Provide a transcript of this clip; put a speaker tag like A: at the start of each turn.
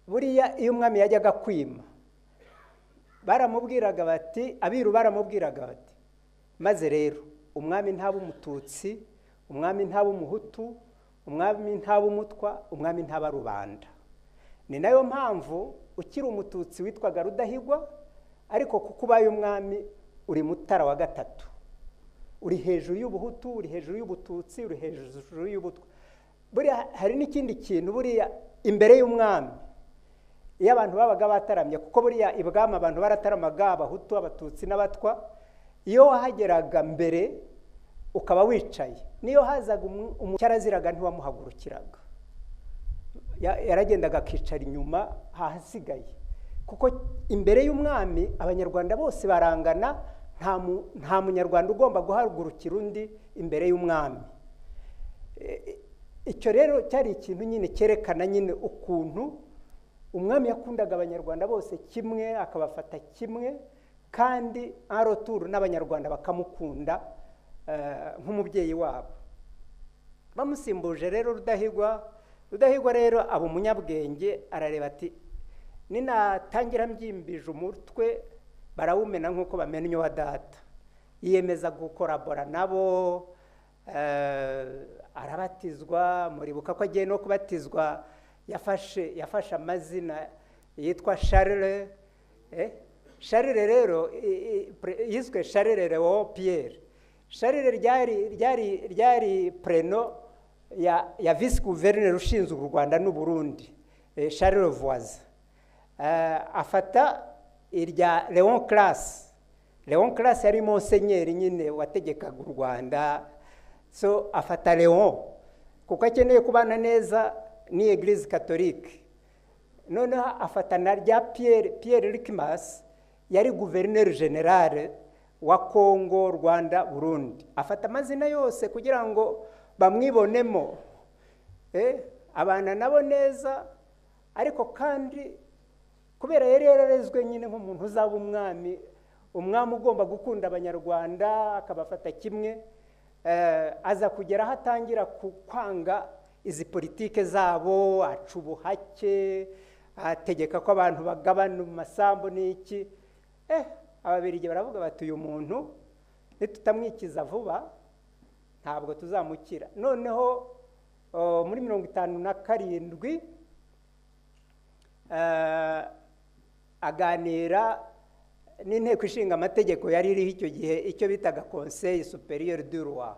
A: Buriya iyo umwami yajyaga kwima, baramubwiraga bati, abiru baramubwiraga bati: "Maze rero umwami ntaba Umututsi, umwami ntaba Umuhutu, umwami ntaba Umutwa, umwami ntaba rubanda." Ni nayo mpamvu ukiri Umututsi witwaga Rudahigwa, ariko kuko ubaye umwami uri Mutara wa Gatatu, uri hejuru y'ubuhutu, uri hejuru y'ubututsi, uri hejuru y'ubutwa. Buriya hari n'ikindi kintu: buriya imbere y'umwami, iyo abantu babaga bataramye, kuko buriya ibwami abantu barataramaga, Abahutu, Abatutsi n'Abatwa, iyo wahageraga mbere ukaba wicaye, niyo hazaga cyaraziraga, ntiwamuhagurukiraga. Yaragendaga akicara inyuma hahasigaye, kuko imbere y'umwami Abanyarwanda bose barangana. Nta Munyarwanda ugomba guhagurukira undi imbere y'umwami. Icyo rero cyari ikintu nyine cyerekana nyine ukuntu umwami yakundaga Abanyarwanda bose kimwe, akabafata kimwe, kandi en retour n'Abanyarwanda bakamukunda nk'umubyeyi wabo. Bamusimbuje rero Rudahigwa. Rudahigwa rero aba umunyabwenge, arareba ati: "Ninatangira mbyimbije umutwe, barawumena nk'uko bamennye uwa data." Yiyemeza gukorabora nabo, arabatizwa. Muribuka ko agiye no kubatizwa yafashe amazina yitwa Charles. Charles rero yiswe Charles Léon Pierre. Charles ryari prénom ya vice gouverneur ushinzwe u Rwanda n'u Burundi, Charles Voisin. Afata irya Léon Classe. Léon Classe yari monsenyeri nyine wategekaga u Rwanda. So afata Léon kuko akeneye kubana neza ni Église catholique. Noneho afata na rya Pierre, Pierre Ryckmans yari gouverneur général wa Congo, Rwanda, Burundi. Afata amazina yose kugira ngo bamwibonemo. Abana nabo neza, ariko kandi kubera yari yararezwe nyine nk'umuntu uzaba umwami, umwami ugomba gukunda Abanyarwanda akabafata kimwe, aza kugera aho atangira kwanga izi politike zabo, aca ubuhake, ategeka ko abantu bagabana mu masambu n'iki. Ababirigi baravuga bati: "Uyu muntu nitutamwikiza vuba ntabwo tuzamukira." Noneho muri 57 aganira n'Inteko Ishinga Amategeko yari iriho icyo gihe, icyo bitaga Conseil Supérieur du Roi.